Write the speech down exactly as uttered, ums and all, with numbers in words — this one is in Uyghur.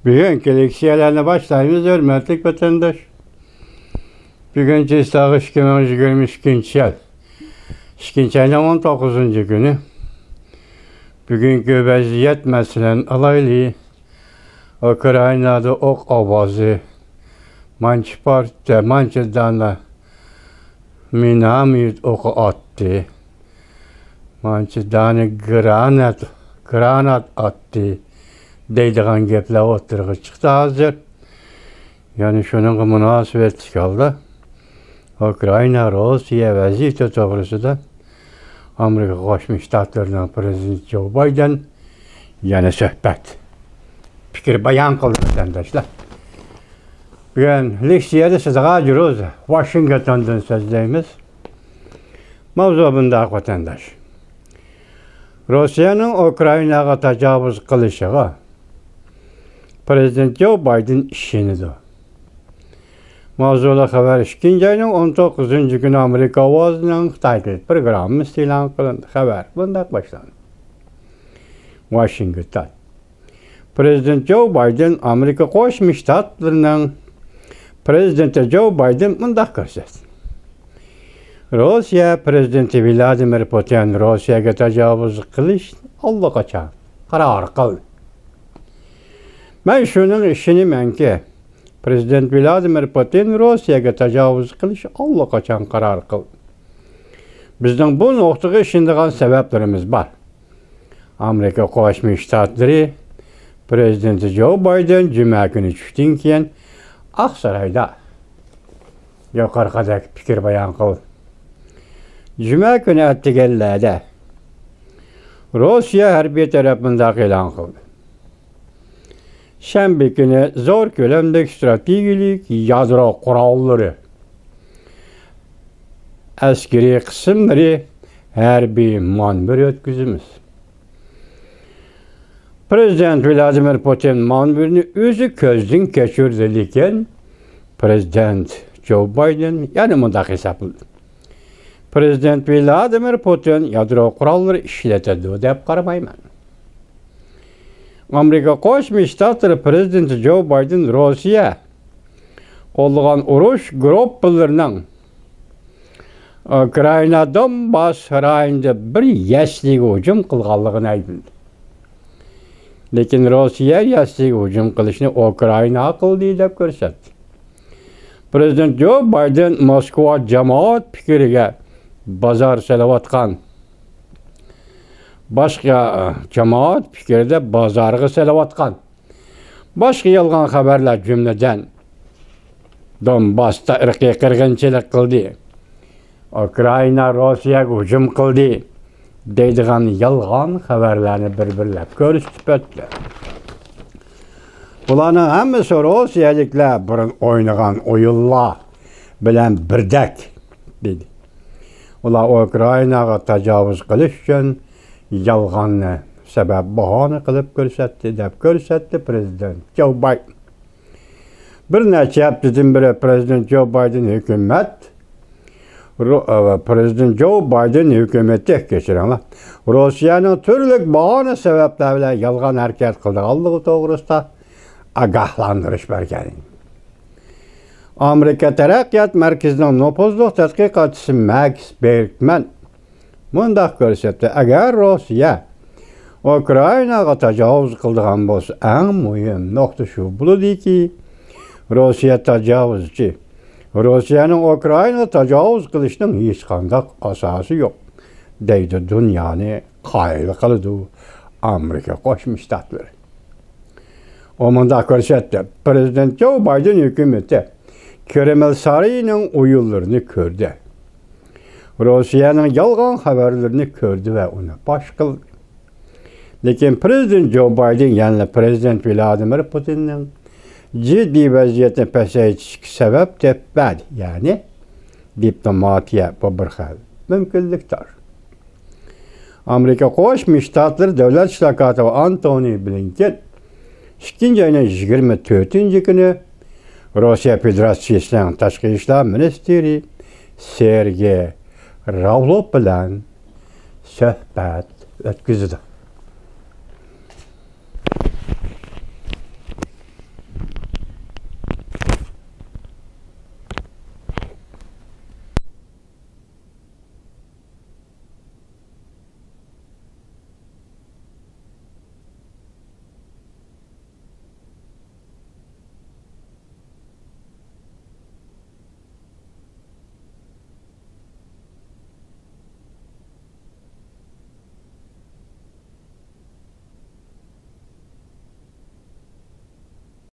بۈگۈنكى لېكسىيەلەرنى باشلايمىز، ھۆرمەتلىك ۋەتەنداش. بۈگۈن چىسلاغ ئىككى مىڭ يىگىرمە ئىككىنچى يىل، ئىككىنچى ئاينىڭ ئون توققۇزىنچى كۈنى. بۈگۈنكى ۋەزىيەت، مەسىلەن، ئالايلى. ئۇكرائىنادا ئوق ئاۋازى، مانچە پارتىيە، مانچە دانە مىناميوت ئوقى ئاتتى. مانچە دانە گرانات، گرانات ئاتتى دەيدىغان گەپلەر ئوتتۇرىغا چىقتى ھازىر. يەنى شۇنىڭغا مۇناسىۋەتلىك ھالدا ئۇكرائىنا، روسىيە ۋەزىيىتى توغرىسىدا ئامېرىكا قوشما شتاتلىرىنىڭ پىرېزىدېنتى جو بايدېن يەنە سۆھبەت، پىكىر بايان قىلدى، ۋەتەنداشلار. بۈگۈن لېكسىيەدە سىزغا جۇرۇز ۋاشىنگتوندىن سۆزلەيمىز. ماۋزۇ بۇنداق، ۋەتەنداش. روسىيەنىڭ ئۇكرائىناغا تاجاۋۇز قىلىشىغا پىرېزىدېنت جو بايدېن ئىشىنىدۇ. ماۋزۇلۇق خەۋەر ئىككىنچى ئاينىڭ ئون توققۇزىنچى كۈنى ئامېرىكا ئاۋازىنىڭ خىتاي تىل پروگراممىسىدا ئېلان قىلىندى. خەۋەر بۇنداق باشلاندى. ۋاشىنگتون. پىرېزىدېنت جو بايدېن، ئامېرىكا قوشما شتاتلىرىنىڭ پىرېزىدېنتى جو بايدېن مۇنداق كۆرسەتتى. روسىيە پىرېزىدېنتى ۋلادىمىر پۇتىن روسىيەگە تاجاۋۇز قىلىش ئاللىقاچان قارار قىلدى. مەن شۇنىڭغا ئىشىنىمەنكى، پىرېزىدېنت ۋلادىمىر پۇتىن روسىيەگە تاجاۋۇز قىلىش ئاللىقاچان قارار قىلدى. بىزنىڭ بۇ نۇقتىغا ئىشىنىدىغان سەۋەبلىرىمىز بار. ئامېرىكا قوشما شتاتلىرى پىرېزىدېنتى جو بايدېن جۈمە كۈنى چۈشتىن كېيىن ئاقسارايدا يۇقىرىقىدەك پىكىر بايان قىلدى. جۈمە كۈنى ئەتىگەنلەردە روسىيە ھەربىي تەرەپ مۇنداق ئېلان قىلدى. شەنبە كۈنى زور كۆلەملىك ئىستراتېگىيەلىك يادرو قوراللىرى ئەسكىرىي قىسىملىرى ھەربىي مانېۋىر ئۆتكۈزىمىز. پىرېزىدېنت ۋلادىمىر پۇتىن مانېۋىرنى ئۆزى كۆزدىن كەچۈردى، لېكىن پىرېزىدېنت جو بايدېن يەنە مۇنداق ھېسابلىدى. پىرېزىدېنت ۋلادىمىر پۇتىن يادرو قوراللىرى ئىشلىتىدۇ دەپ قارىمايمەن. ئامېرىكا قوشما شتاتلىرى پىرېزىدېنتى جو بايدېن روسىيە قوللىغان ئۇرۇش گۇرۇپپىلىرىنىڭ ئۇكرائىنا دونباس رايونىدا بىر يەسلىگە ھۇجۇم قىلغانلىقىنى ئەيىبلىدى. لېكىن روسىيە يەسلىگە ھۇجۇم قىلىشنى ئۇكرائىنا قىلدى دەپ كۆرسەتتى. پىرېزىدېنت جو بايدېن موسكۋا جامائەت پىكرىگە بازار سېلىۋاتقان، باشقا، جامائەت پىكرىدە بازارغا سېلىۋاتقان باشقا يالغان خەۋەرلەر، جۈملىدەن دونباستا ئىرقىي قىرغىنچىلىق قىلدى، ئۇكرائىنا روسىيەگە ھۇجۇم قىلدى دەيدىغان يالغان خەۋەرلەرنى بىر-بىرلەپ كۆرسىتىپ ئۆتتى. بۇلارنىڭ ھەممىسى روسىيەلىكلەر بۇرۇن ئوينىغان ئويۇنلار بىلەن بىردەك، دېدى. ئۇلار ئۇكرائىناغا تاجاۋۇز قىلىش ئۈچۈن يالغاننى سەۋەب، باھانە قىلىپ كۆرسەتتى، دەپ كۆرسەتتى پىرېزىدېنت جو بايدېن. بىر نەچچە ھەپتىدىن بېرى پىرېزىدېنت جو بايدېن ھۆكۈمەت، رو-، ئە، پىرېزىدېنت جو بايدېن ھۆكۈمىتى، كەچۈرۈڭلار، روسىيەنىڭ تۈرلۈك باھانە سەۋەبلەر بىلەن يالغان ھەرىكەت قىلىدىغانلىقى توغرىسىدا ئاگاھلاندۇرۇش بەرگەن. ئامېرىكا تەرەققىيات مەركىزىنىڭ نوپۇزلۇق تەتقىقاتچىسى ماكس بېرگمەن مۇنداق كۆرسەتتى: ئەگەر روسىيە ئۇكرائىناغا تاجاۋۇز قىلىدىغان بولسا، ئەڭ مۇھىم نۇقتا شۇ بولىدۇكى، روسىيە تاجاۋۇزچى. روسىيەنىڭ ئۇكرائىناغا تاجاۋۇز قىلىشىنىڭ ھېچقانداق ئاساسى يوق، دەيدۇ دۇنيانى قايىل قىلىدۇ ئامېرىكا قوشما شتاتلىرى. ئۇ مۇنداق كۆرسەتتى: پىرېزىدېنت جو بايدېن ھۆكۈمىتى كرېمىل سارىيىنىڭ ئويۇنلىرىنى كۆردى. روسىيەنىڭ يالغان خەۋەرلىرىنى كۆردى ۋە ئۇنى پاش قىلدى. لېكىن پىرېزىدېنت جو بايدېن يەنىلا پىرېزىدېنت ۋلادىمىر پۇتىننىڭ جىددىي ۋەزىيەتنى پەسەيتىشكە سەۋەب تېپىپ بەردى، يەنى دىپلوماتىيە، بۇ بىر خىل مۇمكىنلىك تار. ئامېرىكا قوشما شتاتلىرى دۆلەت ئىشلار كاتىپى ئانتونى بلىنكېن ئىككىنچى ئاينىڭ يىگىرمە تۆتىنچى كۈنى روسىيە فېدېراتسىيىسىنىڭ تاشقى ئىشلار مىنىستىرى سېرگېي راۋلوف بىلەن سۆھبەت ئۆتكۈزىدۇ.